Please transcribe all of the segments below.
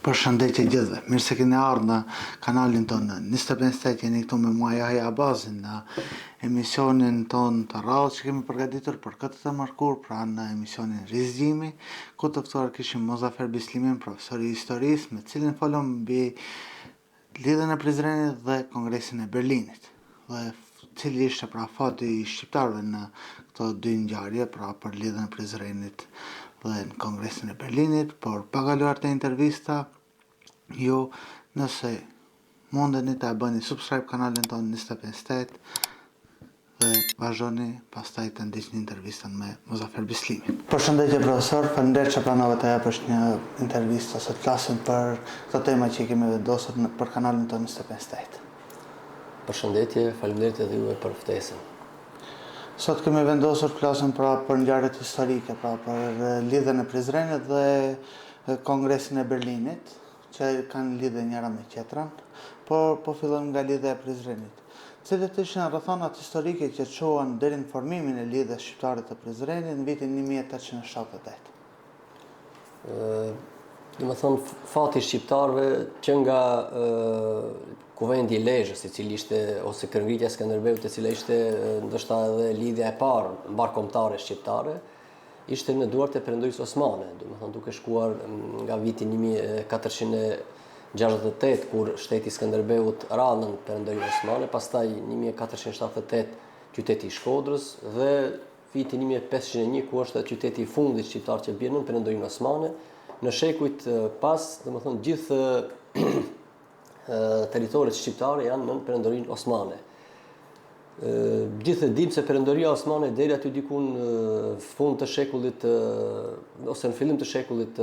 Përshëndetje gjithëve, mirë se keni ardhur në kanalin tonë në 25 jeni këtu me mua Jahja Abazin në emisionin tonë të rrallë që kemi përgatitur për këtë të mërkurë, pra në emisionin Rizgjimi, ku të ftuar kishim Muzafer Bislimin, profesor i historisë, me cilin folëm mbi Lidhjen e Prizrenit dhe Kongresin e Berlinit dhe cili ishte pra fati i shqiptarëve në këto dy ngjarje, pra për Lidhjen e Prizrenit dhe në Kongresin e Berlinit, por pa kaluar te intervista, ju nëse mundeni ta bëni subscribe kanalin tonë 25 dhe vazhdoni pastaj të ndiqni intervistën me Muzafer Bislimin. Përshëndetje profesor, faleminderit që pranove të japësh një intervistë ose të flasim për këto tema që i kemi vendosur në, për kanalin tonë 25 Përshëndetje, faleminderit edhe juve për ftesën. Sot kemi vendosur të flasim pra për ngjarjet historike, pra për Lidhjen e Prizrenit dhe Kongresin e Berlinit, që kanë lidhje njëra me tjetrën, por po fillojmë nga Lidhja e Prizrenit. Cilat ishin rrethanat historike që çuan deri në formimin e Lidhjes Shqiptare të Prizrenit në vitin 1878? Domethënë, fati i shqiptarëve që nga Kuvendi i Lezhës, i cili ishte, ose kryengritja e Skënderbeut, e cila ishte ndoshta edhe lidhja e parë mbarëkombëtare shqiptare, ishte në duart e Perandorisë Osmane, domethënë duke shkuar nga viti 1468 kur shteti i Skënderbeut ra nën Perandorinë Osmane, pastaj 1478 qyteti i Shkodrës dhe viti 1501 ku është qyteti i fundit shqiptar që bie nën Perandorinë Osmane, në shekujt pas, domethënë gjithë territoret shqiptare janë nën Perandorinë Osmane. Gjithë e dimë se Perandoria Osmane deri aty diku në fund të shekullit ose në fillim të shekullit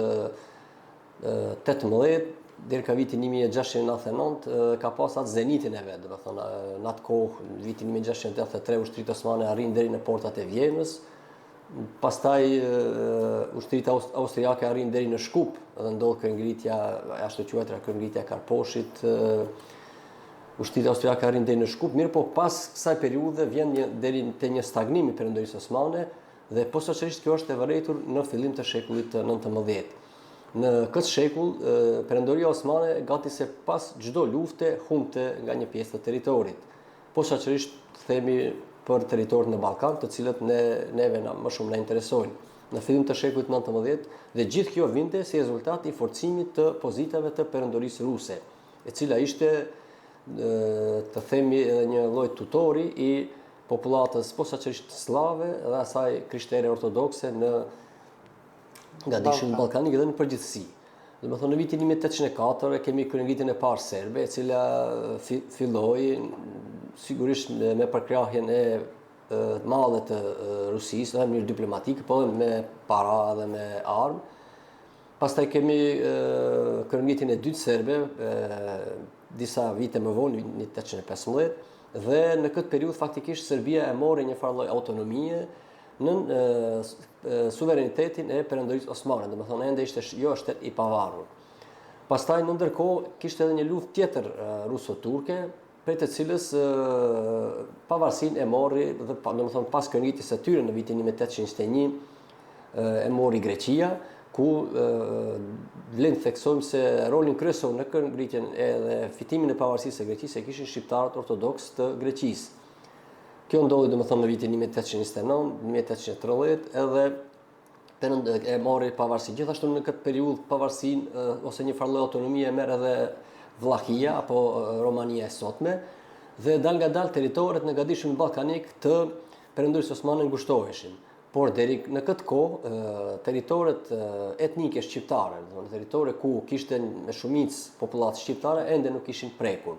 18 deri ka viti 1699 ka pas atë zenitin e vet, domethënë në atë kohë, në vitin 1683 ushtritë osmane arrijnë deri në portat e Vjenës, pastaj ushtritë austriake arrijnë deri në Shkup dhe ndodh kryengritja, ashtu quajtura kryengritja e Karposhit, Ushtritë austriake arrijnë deri në Shkup, mirëpo pas kësaj periudhe vjen një deri te një stagnim i Perandorisë Osmane dhe posaçërisht kjo është e vërejtur në fillim të shekullit të 19. Në këtë shekull, Perandoria Osmane gati se pas çdo lufte humbte nga një pjesë të territorit. Posaçërisht themi për territoret në Ballkan, të cilët ne neve na më shumë na interesojnë. Në fillim të shekullit 19 dhe gjithë kjo vinte si rezultat i forcimit të pozitave të Perandorisë Ruse. e cila ishte të themi edhe një lloj tutori i popullatës posaçërisht sllave dhe asaj krishtere ortodokse në gadishullin ballkanik dhe në përgjithësi. Domethënë në vitin 1804 e kemi kryengritjen e parë serbe, e cila filloi sigurisht me përkrahjen e madhe të Rusisë, edhe në mënyrë diplomatike, po edhe me para dhe me armë. Pastaj kemi kryengritjen e dytë serbe, disa vite më vonë, 1815, dhe në këtë periudhë faktikisht Serbia e mori një farë lloj autonomie nën suverenitetin e Perandorisë Osmane, domethënë ende ishte jo shtet i pavarur. Pastaj në ndërkohë kishte edhe një luftë tjetër ruso-turke, prej të cilës pavarësinë e mori dhe domethënë pas kryengritjes së tyre në vitin 1821 e mori Greqia, ku vlen të theksojmë se rolin kryesor në kryengritjen edhe fitimin e pavarësisë së Greqisë e kishin shqiptarët ortodoksë të Greqisë. Kjo ndodhi domethënë në vitin 1829, 1830 edhe e mori pavarësinë. Gjithashtu në këtë periudhë pavarësinë ose një farë lloj autonomie e merr edhe Vllahia apo Romania e sotme dhe dalngadalë territoret në gadishullin ballkanik të Perandorisë Osmane ngushtoheshin. Por deri në këtë kohë, territoret etnike shqiptare, domethënë territore ku kishte me shumicë popullatë shqiptare, ende nuk ishin prekur.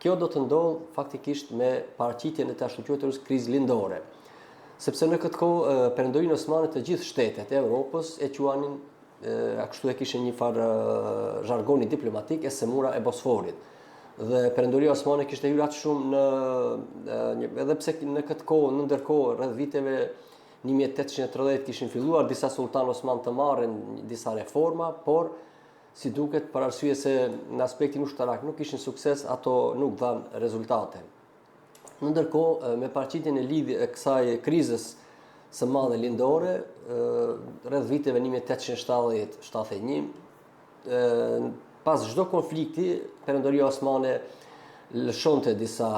Kjo do të ndodhë faktikisht me paraqitjen e të ashtuquajturës krizë lindore. Sepse në këtë kohë Perandorinë Osmane të gjithë shtetet e Evropës e quanin a kështu e kishin një farë zhargoni diplomatik e sëmura e Bosforit. Dhe Perandoria Osmane kishte hyrë aq shumë në, një, edhe pse në këtë kohë, në ndërkohë, rreth viteve 1830 kishin filluar disa sultanë osmanë të marrin disa reforma, por si duket për arsye se në aspektin ushtarak nuk kishin sukses, ato nuk dhanë rezultate. Në ndërkohë, me paraqitjen e lidhje e kësaj krizës së madhe lindore, rreth viteve 1870-71, pas çdo konflikti Perandoria Osmane lëshonte disa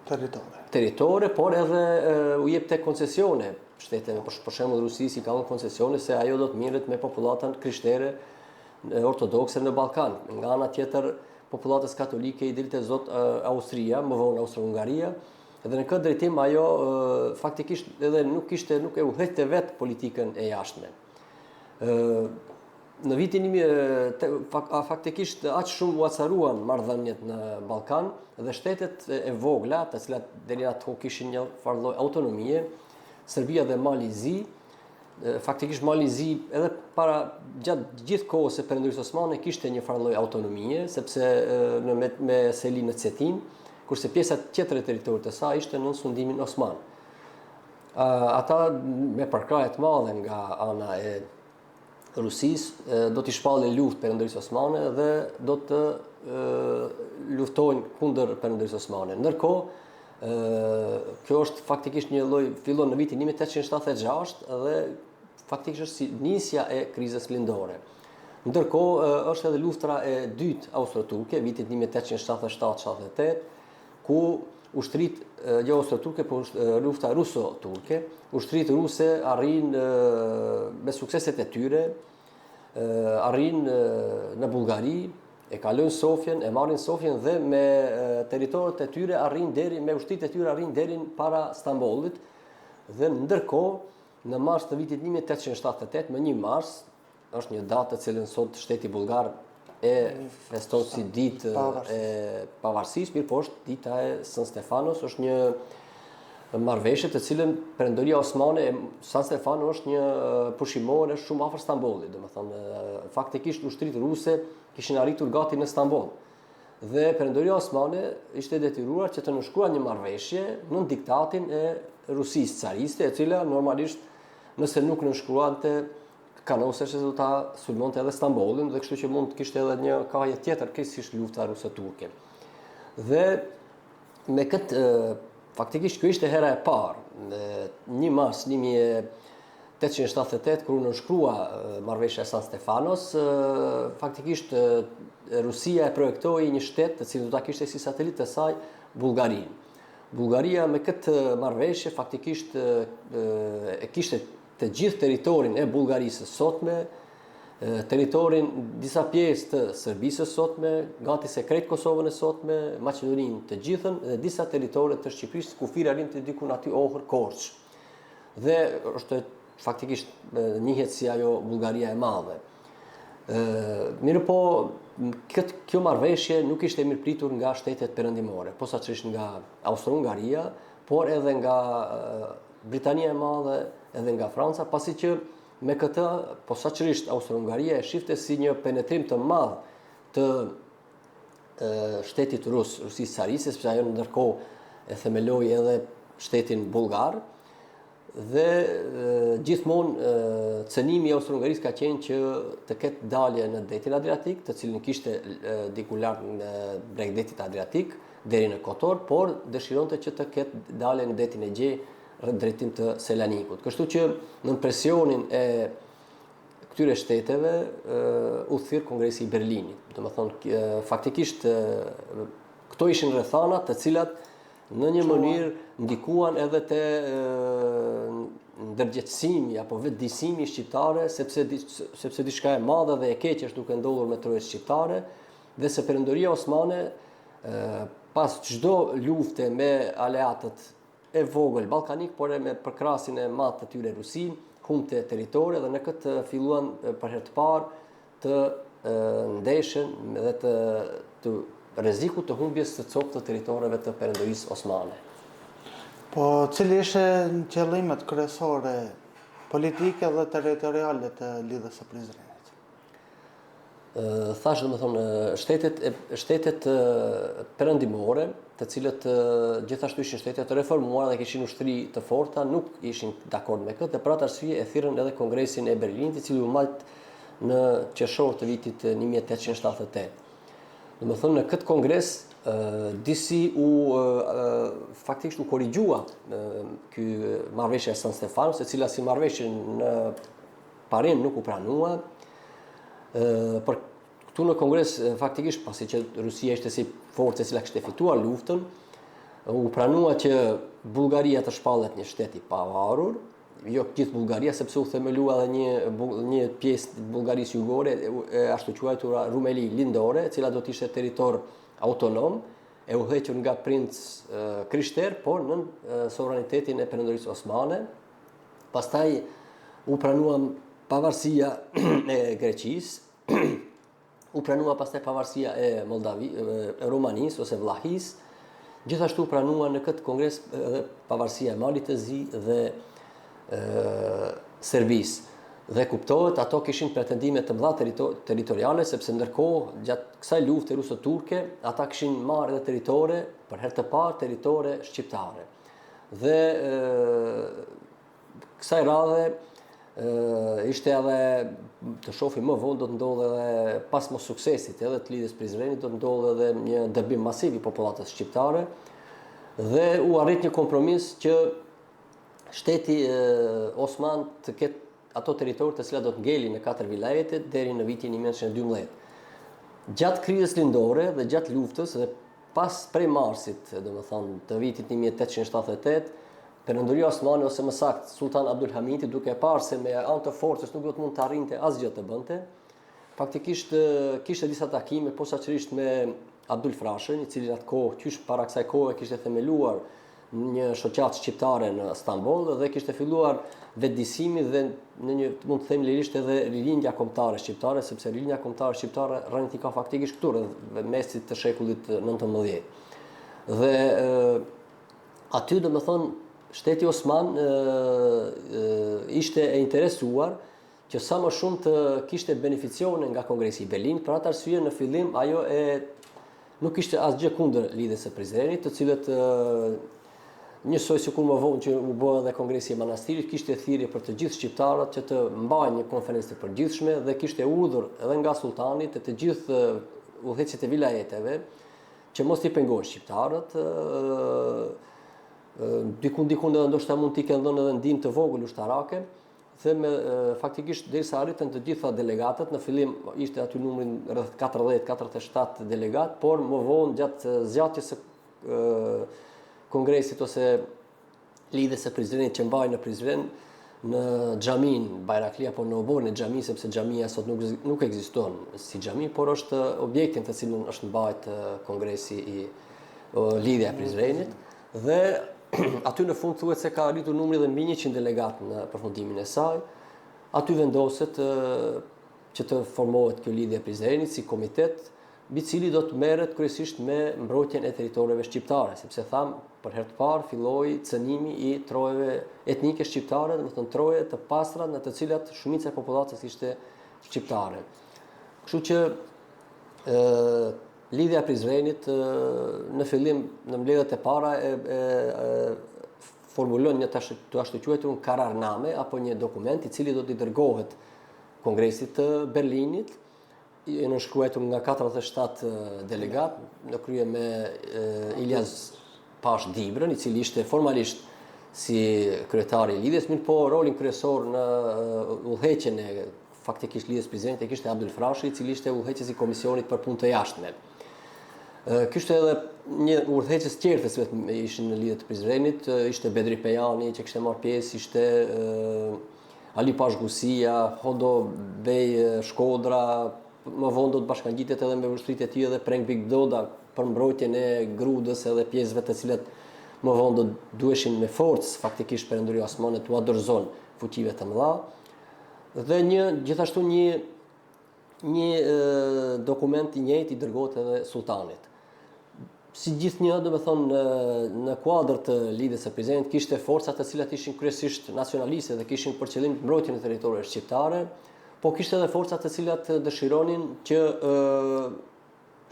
territore. Territore, por edhe u jepte koncesione shteteve, për, për shembull Rusisë i ka dhënë koncesione se ajo do të merret me popullatën krishtere ortodokse në Ballkan. Nga ana tjetër, popullatës katolike i dilte zot Austria, më vonë Austro-Hungaria, dhe në këtë drejtim ajo faktikisht edhe nuk ishte nuk e udhëhiqte vetë politikën e jashtme. Në vitin faktikisht aq shumë u acaruan marrëdhëniet në Ballkan dhe shtetet e vogla, të cilat deri atë kohë kishin një farë lloj autonomie, Serbia dhe Mali i Zi, faktikisht Mali i Zi edhe para gjatë gjithë kohës së Perandorisë Osmane kishte një farë lloj autonomie, sepse në me, me seli në Cetinë, kurse pjesa tjetër e territorit të saj ishte nën sundimin osman. Ata me përkrahje të madhe nga ana e Rusisë do t'i shpallin luftë Perandorisë Osmane dhe do të luftojnë kundër Perandorisë Osmane. Ndërkohë, kjo është faktikisht një lloj fillon në vitin 1876 dhe faktikisht është si nisja e krizës lindore. Ndërkohë, është edhe luftra e dytë austro-turke, vitit 1877-78, ku ushtritë jo austro-turke, por lufta ruso-turke, ushtritë ruse arrijnë me sukseset e tyre, arrijnë në Bullgari, e kalojnë Sofjen, e marrin Sofjen dhe me territoret e tyre arrijnë deri me ushtritë e tyre arrijnë deri para Stambollit dhe ndërkohë në mars të vitit 1878, më 1 mars, Është një datë të cilën sot shteti bullgar e feston si ditë e pavarësisë, mirëpo është dita e San Stefanos, është një marrëveshje të cilën Perandoria Osmane e San Stefano është një pushimore shumë afër Stambollit, domethënë faktikisht ushtritë ruse kishin arritur gati në Stamboll. Dhe Perandoria Osmane ishte detyruar që të nënshkruajë një marrëveshje nën diktatin e Rusisë cariste, e cila normalisht nëse nuk nënshkruante kanosej se do ta sulmonte edhe Stambollin dhe kështu që mund të kishte edhe një kahje tjetër krejtësisht lufta ruse-turke. Dhe me këtë faktikisht kjo ishte hera e parë, në 1 mars 1878 kur u nënshkrua marrëveshja e San Stefanos, faktikisht Rusia e projektoi një shtet të cilin do ta kishte si satelit të saj Bullgarinë. Bullgaria me këtë marrëveshje faktikisht e kishte të gjithë territorin e Bullgarisë së sotme, territorin disa pjesë të Serbisë së sotme, gati se krejt Kosovën e sotme, Maqedoninë të gjithën dhe disa territore të Shqipërisë, kufiri arrinte diku aty Ohër Korçë. Dhe është faktikisht njihet si ajo Bullgaria e Madhe. Mirëpo, këtë, kjo marrëveshje nuk ishte mirëpritur nga shtetet perëndimore, posaçërisht nga Austro-Hungaria, por edhe nga Britania e Madhe edhe nga Franca, pasi që me këtë posaçërisht Austro-Hungaria e shifte si një penetrim të madh të shtetit rus, Rusisë cariste, sepse ajo ndërkohë e themeloi edhe shtetin bullgar dhe gjithmonë cënimi i Austro-Hungarisë ka qenë që të ketë dalje në detin Adriatik, të cilin kishte diku lart në bregdetit Adriatik, deri në Kotor, por dëshironte që të ketë dalje në detin Egje në drejtim të Selanikut. Kështu që nën presionin e këtyre shteteve u thirr Kongresi i Berlinit. Domethënë, faktikisht këto ishin rrethanat të cilat në një mënyrë ndikuan edhe te ndërgjegjësimi apo vetëdijësimi shqiptare, sepse sepse diçka e madhe dhe e keqe është duke ndodhur me trojet shqiptare dhe se Perandoria Osmane pas çdo lufte me aleatët e vogël ballkanik, por edhe me përkrahësin e madh të tyre Rusinë, humbte territore dhe në këtë filluan për herë të parë të ndeshen dhe të të rrezikut të humbjes së copë të territoreve të Perandorisë Osmane. Po, cili ishin qëllimet kryesore politike dhe territoriale të Lidhjes së Prizrenit? Thashë domethënë, shtetet, shtetet perëndimore, të cilët gjithashtu ishin shtete të reformuara dhe kishin ushtri të forta, nuk ishin dakord me këtë dhe për atë arsye e thirrën edhe Kongresin e Berlinit, i cili u mbajt në qershor të vitit 1878. Domethënë, në këtë kongres, disi u, faktikisht u korrigjua ky marrëveshja e San Stefanos, e cila si marrëveshje në parim nuk u pranua. Për Këtu në Kongres faktikisht pasi që Rusia ishte si forcë e cila kishte fituar luftën, u pranua që Bullgaria të shpallet një shtet i pavarur, jo gjithë Bullgaria sepse u themelua edhe një një pjesë të Bullgarisë jugore e ashtuquajtura Rumeli Lindore, e cila do të ishte territor autonom, e udhëhequr nga princ krishter, por nën sovranitetin e Perandorisë Osmane. Pastaj u pranua pavarësia e Greqisë, u pranua pastaj pavarësia e Moldavi, e Rumanisë ose Vllahisë. Gjithashtu u pranua në këtë kongres edhe pavarësia e Malit të Zi dhe e, Serbisë. Dhe kuptohet, ato kishin pretendime të mëdha territoriale, sepse ndërkohë gjatë kësaj lufte ruso-turke, ata kishin marrë edhe territore, për herë të parë territore shqiptare. Dhe e, Kësaj radhe ishte edhe të shohim më vonë do të ndodhë edhe pas mossuksesit edhe të Lidhjes Prizrenit do të ndodhë edhe një dëbim masiv i popullatës shqiptare dhe u arrit një kompromis që shteti osman të ketë ato territore të cilat do të ngelin në katër vilajetet deri në vitin 1912. Gjatë krizës lindore dhe gjatë luftës dhe Pas prej marsit, domethënë, të vitit 1878, Perandoria Osmane ose më saktë Sulltan Abdul Hamiti duke e parë se me anë të forcës nuk do të mund të arrinte asgjë të bënte, faktikisht kishte disa takime posaçërisht me Abdul Frashërin, i cili në atë kohë, qysh para kësaj kohe kishte themeluar një shoqatë shqiptare në Stamboll dhe kishte filluar vetëdijësimi dhe në një mund të them lirisht edhe rilindja kombëtare shqiptare, sepse rilindja kombëtare shqiptare rrënjët i ka faktikisht këtu rreth mesit të shekullit 19. Dhe e, aty domethënë shteti osman e, e, ishte e interesuar që sa më shumë të kishte beneficione nga Kongresi i Berlinit, për atë arsye në fillim ajo e nuk kishte asgjë kundër Lidhjes së Prizrenit, të cilët njësoj sikur më vonë që u bë edhe Kongresi i Manastirit, kishte thirrje për të gjithë shqiptarët që të mbajnë një konferencë të përgjithshme dhe kishte urdhër edhe nga sulltani të të gjithë udhëheqësit e vilajeteve që mos t'i pengojnë shqiptarët, dikun dikun edhe ndoshta mund t'i kenë dhënë edhe ndihmë të vogël ushtarake, Dhe me faktikisht derisa arritën të gjitha delegatët, në fillim ishte aty numri rreth 40-47 delegat, por më vonë gjatë zgjatjes së kongresit ose lidhjes së Prizrenit që mbahej në Prizren në xhaminë Bajrakli apo në oborrin e xhamisë sepse xhamia sot nuk nuk ekziston si xhami, por është objekti në të cilin është mbajt kongresi i lidhja e Prizrenit dhe Aty në fund thuhet se ka arritur numri dhe mbi 100 delegatë në përfundimin e saj. Aty vendoset që të formohet kjo lidhje e Prizrenit si komitet, i cili do të merret kryesisht me mbrojtjen e territoreve shqiptare, sepse thamë për herë të parë filloi cënimi i trojeve etnike shqiptare, domethënë troje të pastra në të cilat shumica e popullatës ishte shqiptare. Kështu që ë Lidhja e Prizrenit në fillim në mbledhjet e para e, e, e formulon një të të ashtuquajturën kararname apo një dokument i cili do t'i dërgohet Kongresit të Berlinit i nënshkruajtur nga 47 delegat në krye me Iljaz Pashë Dibrën, i cili ishte formalisht si kryetari i lidhjes, mirëpo rolin kryesor në udhëheqjen e Faktikisht Lidhjes Prizrenit e kishte Abdyl Frashëri, i cili ishte udhëheqës i Komisionit për Punë të Jashtme. Kishte edhe një udhëheqës tjerë të cilët ishin në Lidhje të Prizrenit, ishte Bedri Pejani që kishte marrë pjesë, ishte Ali Pashë Gusia, Hodo Bej Shkodra, më vonë do të bashkangjitet edhe me ushtritë e tij edhe Preng Bik Doda për mbrojtjen e Grudës edhe pjesëve të cilat më vonë do duheshin me forcë faktikisht Perandoria Osmane t'ua dorëzon fuqive të mëdha. Dhe një gjithashtu një një dokument i njëjtë i dërgohet edhe sulltanit. Si gjithnjë, domethënë, në, në kuadër të lidhjes së Prizrenit, kishte forca të cilat ishin kryesisht nacionaliste dhe kishin për qëllim mbrojtjen e territoreve shqiptare, po kishte edhe forca të cilat dëshironin që e,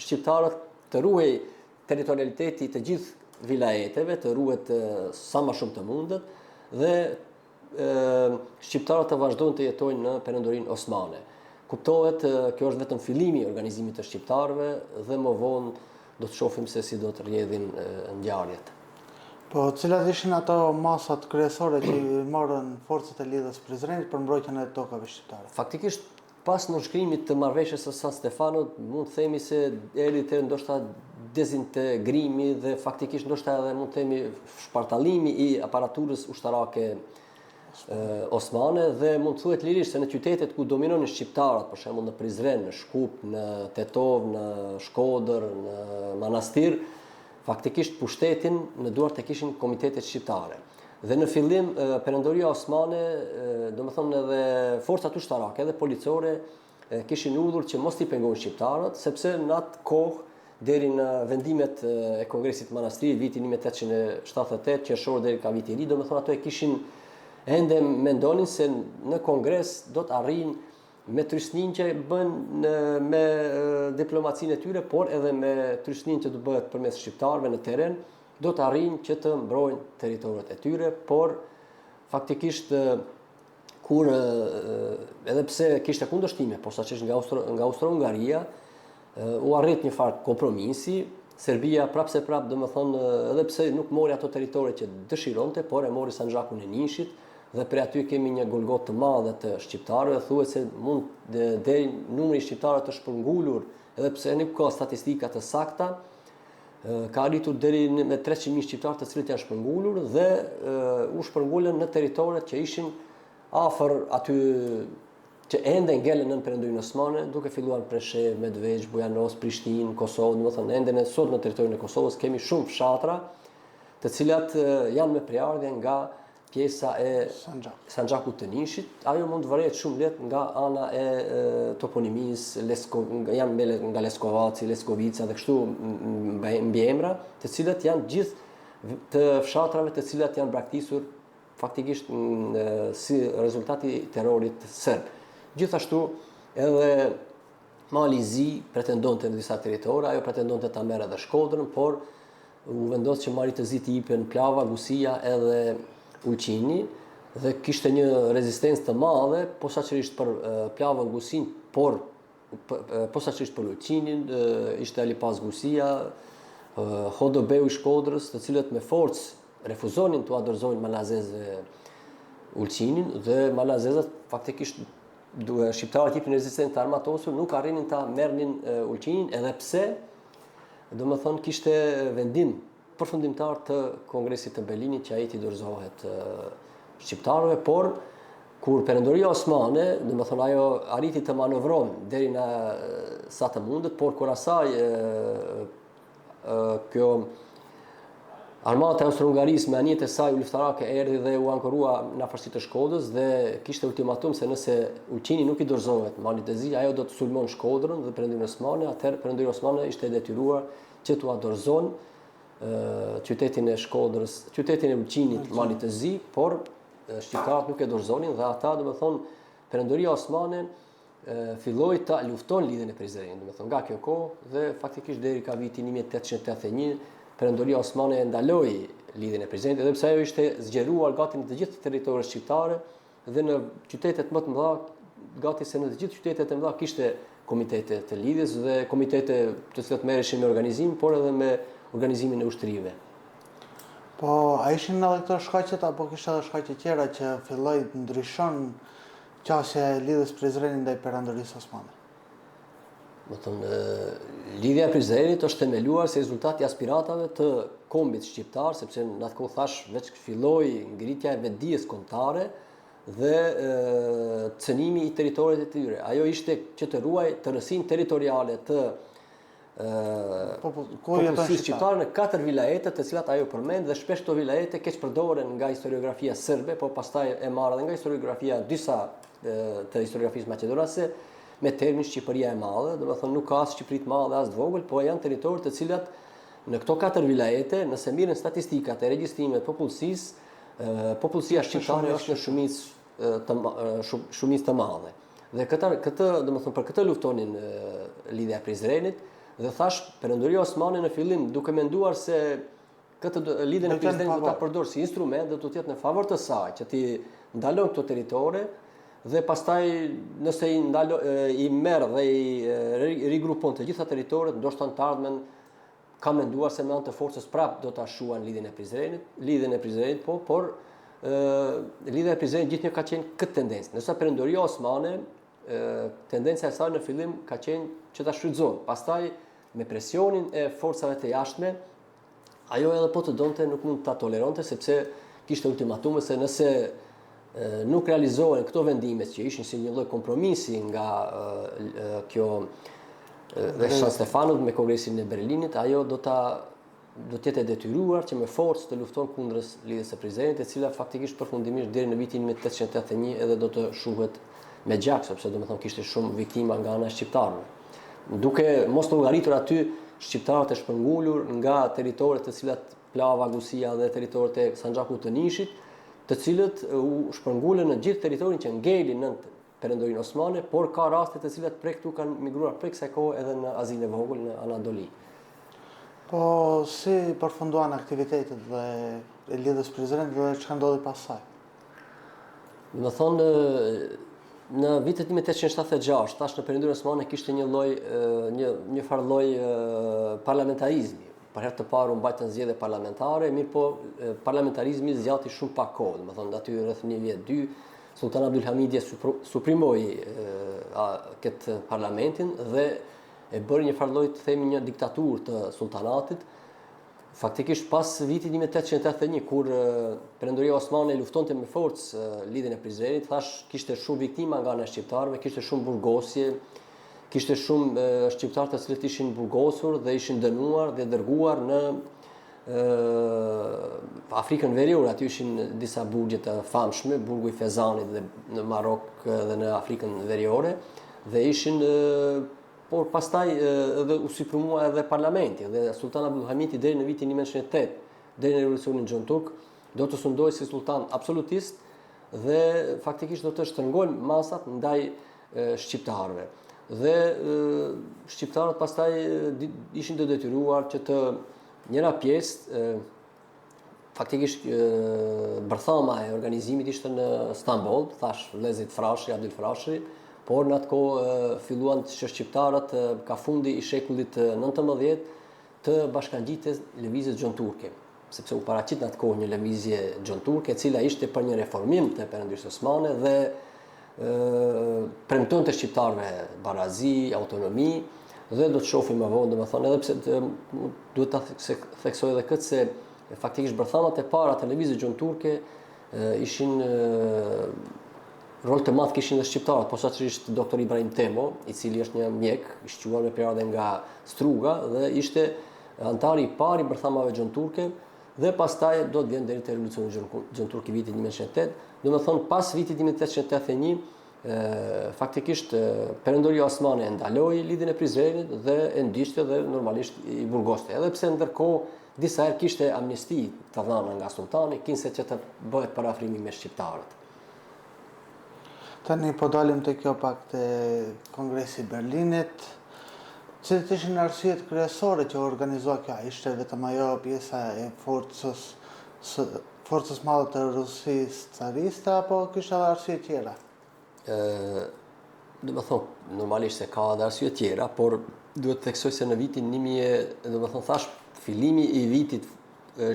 shqiptarët të ruhej territorialiteti i të gjithë vilajeteve, të ruhet sa më shumë të mundet dhe shqiptarët të vazhdojnë të jetojnë në Perandorinë Osmane. Kuptohet, kjo është vetëm fillimi i organizimit të shqiptarëve dhe më vonë do të shohim se si do të rrjedhin ngjarjet. Po, cilat ishin ato masat kryesore që morën forcat e Lidhjes Prizrenit për mbrojtjen e tokave shqiptare? Faktikisht, Pas nënshkrimit të marrëveshjes së San Stefano, mund të themi se erdhi te ndoshta dezintegrimi dhe faktikisht ndoshta edhe mund të themi shpartallimi i aparaturës ushtarake osmane dhe mund të thuhet lirisht se në qytetet ku dominonin shqiptarët, për shembull në Prizren, në Shkup, në Tetovë, në Shkodër, në Manastir, faktikisht pushtetin në duart e kishin komitetet shqiptare. Dhe në fillim Perandoria Osmane, domethënë edhe forcat ushtarake edhe policore kishin urdhër që mos t'i pengojnë shqiptarët, sepse në atë kohë deri në vendimet e Kongresit të Manastirit vitin 1878, qershor deri ka viti i ri, domethënë ato e kishin ende mendonin se në kongres do të arrijnë me trysninë që bën me diplomacinë e tyre, por edhe me trysninë që do bëhet përmes shqiptarëve në terren, do të arrijnë që të mbrojnë territoret e tyre, por faktikisht kur edhe pse kishte kundërshtime, posaçërisht nga Austro, nga Austro-Hungaria, u arrit një farë kompromisi, Serbia prapë se prapë, domethënë, edhe pse nuk mori ato territore që dëshironte, por e mori Sanxhakun e Nishit, dhe prej aty kemi një golgotë të madhe të shqiptarëve, thuhet se mund deri numri i shqiptarëve të shpërngulur, edhe pse nuk ka statistika të sakta, ka arritur deri në 300.000 shqiptarë të cilët janë shpërngulur dhe u shpërngulën në territoret që ishin afër aty që ende ngelen nën Perandorinë Osmane, duke filluar në Preshevë, Medvegjë, Bujanoc, Prishtinë, Kosovë, domethënë ende ne sot në territorin e Kosovës kemi shumë fshatra të cilat janë me prejardhje nga pjesa e Sanxhakut të Nishit, ajo mund të vërehet shumë lehtë nga ana e toponimisë, Lesko, janë me, nga Leskovaci, Leskovica dhe kështu mbiemra, të cilat janë gjithë të fshatrave të cilat janë braktisur faktikisht si rezultat i terrorit serb. Gjithashtu edhe Mali i Zi pretendonte në disa territore, ajo pretendonte ta merr edhe Shkodrën, por u vendos që Malit të Zi t'i jepen Plava, Gusia edhe Ulqini dhe kishte një rezistencë të madhe, posaçërisht për Plavën, Gusinë, por posaçërisht për Ulqinin, ishte Ali Pashë Gusia, Hodo Beu i Shkodrës, të cilët me forcë refuzonin t'ua dorëzojnë malazezëve Ulqinin dhe malazezët faktikisht Duke shqiptarët jepnin rezistencë të armatosur, nuk arrinin ta merrnin Ulqinin, edhe pse, domethënë, kishte vendim përfundimtar të Kongresit të Berlinit që ai t'i dorëzohet shqiptarëve, por kur Perandoria Osmane, domethënë ajo arriti të manovron deri në sa të mundet, por kur asaj kjo armata e Austro-Hungarisë me anijet e saj luftarake erdhi dhe u ankorua në afërsi të Shkodrës dhe kishte ultimatum se nëse Ulqini nuk i dorëzohet Malit të Zi, ajo do të sulmon Shkodrën dhe Perandorinë Osmane, atëherë Perandoria Osmane ishte e detyruar që t'ua dorëzon qytetin e Shkodrës, qytetin e Ulqinit Malit të Zi, por shqiptarët nuk e dorëzonin dhe ata, domethënë, Perandoria Osmane filloi ta lufton Lidhjen e Prizrenit, domethënë nga kjo kohë dhe faktikisht deri ka viti 1881 Perandoria Osmane e ndaloi Lidhjen e Prizrenit, edhe pse ajo ishte zgjeruar gati në të gjithë territoret shqiptare dhe në qytetet më të mëdha, gati se në të gjithë qytetet e mëdha kishte komitete të lidhjes dhe komitete të cilat merreshin me organizim, por edhe me organizimin e ushtrive. Po, a ishin edhe këto shkaqet apo kishte edhe shkaqe tjera që filloi të ndryshon Qasja e Lidhjes Prizrenit ndaj Perandorisë Osmane. Domethënë, Lidhja e Prizrenit është themeluar si rezultat i aspiratave të kombit shqiptar, sepse në atë kohë thash veç filloi ngritja e vetëdijes kombëtare dhe cënimi i territorit të tyre. Ajo ishte që të ruajë tërësinë territoriale të popullsisë shqiptare në katër vilajete të cilat ajo përmend dhe shpesh këto vilajete keqpërdoren nga historiografia serbe, po pastaj e marrë edhe nga historiografia disa të historiografisë maqedonase me termin Shqipëria e Madhe, domethënë nuk ka as Shqipëri të madhe as të vogël, po janë territore të cilat në këto katër vilajete, nëse mirren statistikat e regjistrimet e popullsisë, popullsia shqiptare është në shumicë të shumicë të madhe. Dhe këtë, këtë, domethënë, për këtë luftonin Lidhja e Prizrenit, dhe thash, Perandoria Osmane në fillim, duke menduar se këtë Lidhjen e Prizrenit do ta përdor si instrument dhe do të jetë në favor të saj, që t'i ndalon këto territore, dhe pastaj nëse i ndalo, i merr dhe i rigrupon të gjitha territoret, ndoshta në të ardhmen ka menduar se me anë të forcës prap do ta shuan Lidhjen e Prizrenit, Lidhjen e Prizrenit po, por ë Lidhja e Prizrenit gjithnjë ka qenë këtë tendencë. Ndërsa Perandoria Osmane tendenca e saj në fillim ka qenë që ta shfrytëzon. Pastaj me presionin e forcave të jashtme, ajo edhe po të donte nuk mund ta toleronte sepse kishte ultimatume se nëse nuk realizohen këto vendime që ishin si një lloj kompromisi nga kjo dhe San Stefanot me Kongresin e Berlinit, ajo do ta do të jetë e detyruar që me forcë të lufton kundër Lidhjes së Prizrenit, e cila faktikisht përfundimisht deri në vitin 1881 edhe do të shuhet me gjak, sepse domethënë kishte shumë viktima nga ana e shqiptarëve. Duke mos llogaritur aty shqiptarët e shpërngulur nga territoret të cilat Plava, Gusia dhe territoret e Sanxhakut të Nishit, të cilët u shpërngulën në gjithë territorin që ngeli nën Perandorinë Osmane, por ka raste të cilat prej këtu kanë migruar prej kësaj kohe edhe në Azinë e Vogël, në Anadoli. Po si përfunduan aktivitetet dhe e Lidhjes Prizrenit dhe çka ndodhi pas saj? Domethënë, në vitet 1876, tash në Perandorinë Osmane kishte një lloj një një farë lloj parlamentarizmi. Për herë të parë u mbajtën zgjedhje parlamentare, mirëpo parlamentarizmi zgjati shumë pak kohë, domethënë aty rreth një vjet dy, Sultan Abdulhamidi e suprimoi këtë parlamentin dhe e bëri një farë lloj të themi një diktaturë të sultanatit. Faktikisht pas vitit 1881 kur Perandoria Osmane luftonte me forcë Lidhjen e Prizrenit, thash kishte shumë viktima nga ana e shqiptarëve, kishte shumë burgosje, kishte shumë shqiptarë të cilët ishin burgosur dhe ishin dënuar dhe dërguar në Afrikën Veriore, aty ishin disa burgje të famshme, burgu i Fezanit dhe në Marok dhe në Afrikën Veriore, dhe ishin por pastaj edhe u suprimua edhe parlamenti dhe Sultan Abdul Hamiti deri në vitin 1908, deri në revolucionin xhonturk, do të sundojë si sultan absolutist dhe faktikisht do të shtrëngojë masat ndaj shqiptarëve. Dhe shqiptarët pastaj ishin të detyruar që të njëra pjesë faktikisht bërthama e organizimit ishte në Stamboll, thash vëllezërit Frashëri, Abdyl Frashëri, por në atë kohë filluan që shqiptarët ka fundi i shekullit 19 të bashkangjiten lëvizjes xhonturke, sepse u paraqit në atë kohë një lëvizje xhonturke e cila ishte për një reformim të Perandorisë Osmane dhe premtonte shqiptarëve barazi, autonomi dhe do të shohim më vonë, domethënë edhe pse të, duhet ta theksoj edhe këtë se faktikisht bërthamat e para të lëvizjes xhonturke ishin rol të madh kishin dhe shqiptarët, posaçërisht doktor Ibrahim Temo, i cili është një mjek i shquar me prejardhje nga Struga dhe ishte anëtari i parë i bërthamave xhonturke dhe pastaj do të vjen deri te revolucioni xhonturk i vitit 1908, domethënë pas vitit 1881 faktikisht Perandoria Osmane e ndaloi lidhjen e Prizrenit dhe e ndiqte dhe normalisht i burgoste. Edhe pse ndërkohë disa herë kishte amnisti të dhëna nga sultani, kinse që të bëhet përafrimi me shqiptarët. Tani po dalim te kjo pak te Kongresi i Berlinit. Cilat ishin arsyet kryesore që u organizua kjo? A ishte vetëm ajo pjesa e forcës së forcës madhe të Rusisë cariste apo kishte edhe arsye tjera? Ë, domethënë, normalisht se ka edhe arsye tjera, por duhet të theksoj se në vitin 1000, domethënë thash fillimi i vitit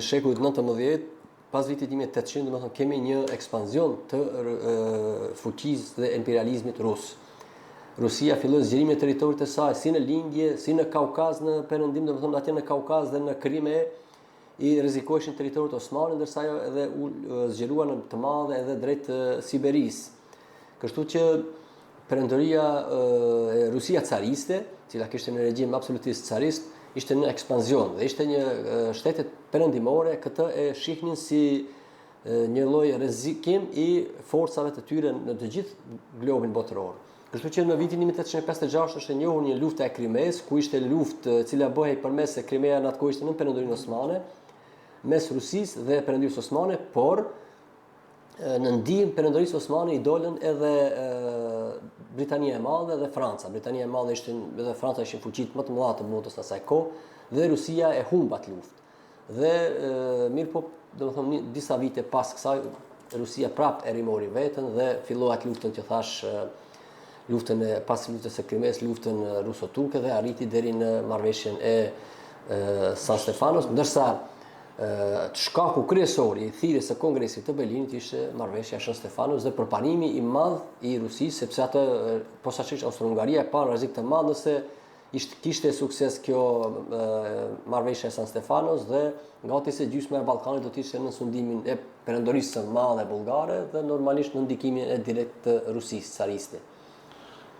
shekullit 19 Pas vitit 1800, domethënë kemi një ekspansion të fuqisë dhe imperializmit rus. Rusia filloi zgjerimin e territorit të saj si në lindje, si në Kaukaz në perëndim, domethënë atje në Kaukaz dhe në Krime i rrezikoheshin territoret osmane, ndërsa ajo edhe u zgjerua në të madhe edhe drejt Siberisë. Kështu që Perandoria e Rusia cariste, cila kishte një regjim absolutist carist, ishte në ekspansion dhe ishte një shtetet perëndimore këtë e shihnin si një lloj rrezikim i forcave të tyre në të gjithë globin botëror. Kështu që në vitin 1856 është e njohur një lufta e Krimesë, ku ishte luftë e cila bëhej përmes se Krimea në atë kohë ishte nën Perandorinë Osmane, mes Rusisë dhe Perandorisë Osmane, por në ndihmë Perandorisë Osmane i dolën edhe Britania e Madhe dhe Franca. Britania e Madhe ishte edhe Franca ishin fuqitë më të mëdha të botës në asaj kohë dhe Rusia e humb atë luftë. Dhe mirëpo, domethënë disa vite pas kësaj Rusia prapë e rimori veten dhe filloi atë luftën që thash luftën e pas luftës së Krimesë, luftën ruso-turke dhe arriti deri në marrëveshjen e San Stefanos, ndërsa Shkaku kryesor i thirrjes së Kongresit të Berlinit ishte marrëveshja e Shën Stefanos dhe përparimi i madh i Rusisë, sepse atë posaçërisht Austro-Hungaria e pa rrezik të madh nëse ishte kishte sukses kjo marrëveshja e San Stefanos dhe gati se gjysma e Ballkanit do të ishte nën sundimin e perandorisë së madhe bullgare dhe normalisht nën ndikimin e direkt të Rusisë cariste.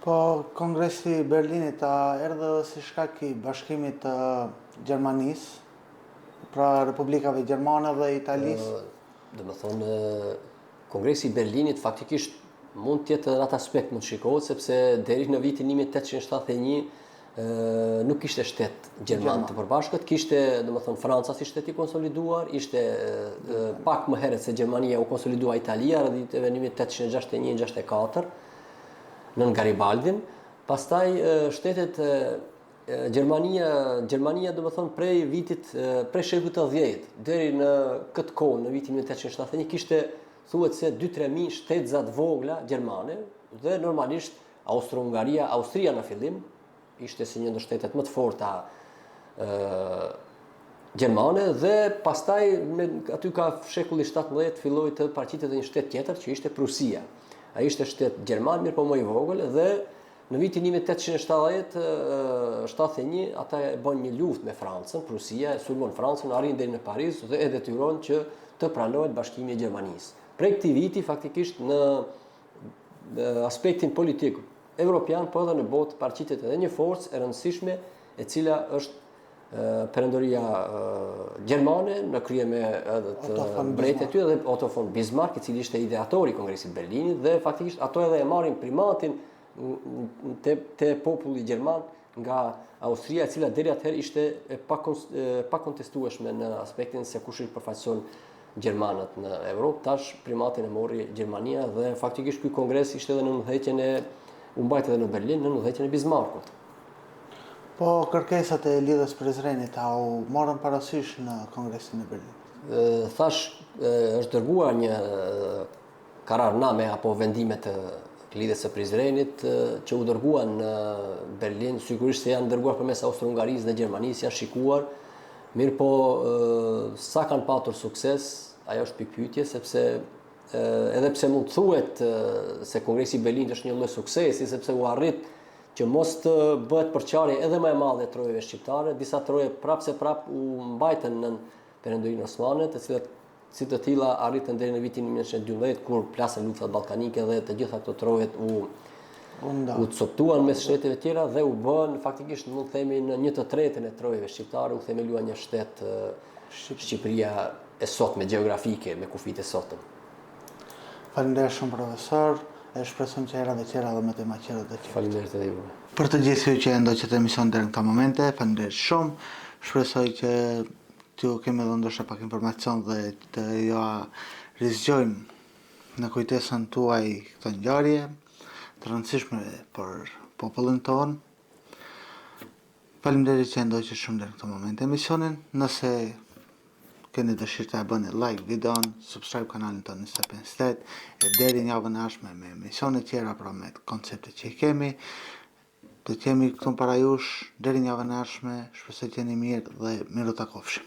Po Kongresi i Berlinit a erdhi edhe si shkak i bashkimit të Gjermanisë, pra Republikave Gjermane dhe Italisë? Domethënë, Kongresi i Berlinit faktikisht mund të jetë edhe në atë aspekt mund të shikohet, sepse deri në vitin 1871 nuk kishte shtet gjerman të përbashkët, kishte, domethënë, Franca si shtet i konsoliduar, ishte pak më herët se Gjermania u konsolidua Italia, rreth viteve 1861-64, nën Garibaldin, pastaj shtetet Gjermania, Gjermania domethënë prej vitit, prej shekullit të 10 deri në këtë kohë, në vitin 1871 kishte thuhet se 2-3 mijë shtetëza të vogla gjermane dhe normalisht Austro-Hungaria, Austria në fillim ishte si një ndër shtetet më të forta ë gjermane dhe pastaj me aty ka shekulli 17 filloi të paraqitet edhe një shtet tjetër që ishte Prusia. Ai ishte shtet gjerman, mirëpo më i vogël dhe Në vitin 1871 ata e bënë një luftë me Francën, Prusia e sulmon Francën, arrin deri në Paris dhe e detyron që të pranohet bashkimi i Gjermanisë. Prej këtij viti faktikisht në aspektin politik evropian, po edhe në botë paraqitet edhe një forcë e rëndësishme e cila është perandoria gjermane në krye me edhe të mbretit e tyre dhe Otto von Bismarck, i cili ishte ideatori i Kongresit të Berlinit dhe faktikisht ato edhe e marrin primatin te te populli gjerman nga Austria, e cila deri atëherë ishte e pakontestueshme në aspektin se kush i përfaqëson gjermanët në Evropë, tash primatin e mori Gjermania dhe faktikisht ky kongres ishte edhe në udhëheqjen e u mbajt edhe në Berlin në udhëheqjen e Bismarckut. Po kërkesat e Lidhjes Prizrenit a u morën parasysh në Kongresin e Berlinit? Thash, është dërguar një kararname apo vendime të Lidhjes së Prizrenit që u dërguan në Berlin, sigurisht se janë dërguar përmes Austro-Hungarisë dhe Gjermanisë, janë shikuar, mirëpo sa kanë patur sukses, ajo është pikëpyetje, sepse edhe pse mund të thuhet se Kongresi i Berlinit është një lloj suksesi, sepse u arrit që mos të bëhet përçarje edhe më e madhe e trojeve shqiptare, disa troje prapë se prapë u mbajtën nën Perandorinë Osmane, të cilat si të tilla arritën deri në vitin 1912 kur plasën luftrat ballkanike dhe të gjitha këto trojet u u coptuan mes shteteve tjera dhe u bën faktikisht mund të themi në një të tretën e trojeve shqiptare u themelua një shtet Shqipëria e sotme gjeografike me kufijtë e sotëm. Faleminderit shumë profesor, e shpresojmë që herave tjera dhe me tema tjera do të jemi. Faleminderit edhe juve. Për të gjithë ju që e ndoqët emisionin deri në këto momente, faleminderit shumë. Shpresoj që t'ju kemi dhënë ndoshta pak informacion dhe të jua rizgjojmë në kujtesën tuaj këto ngjarje të rëndësishme për popullin tonë. Faleminderit që e ndoqët shumë deri në këto momente emisionin. Nëse keni dëshirë ta bëni like videon, subscribe kanalin tonë 25 e deri në javën e ardhshme me emisione tjera, pra me konceptet që i kemi. Do të jemi këtu para jush deri në javën e ardhshme. Shpresoj të jeni mirë dhe mirutakofshim.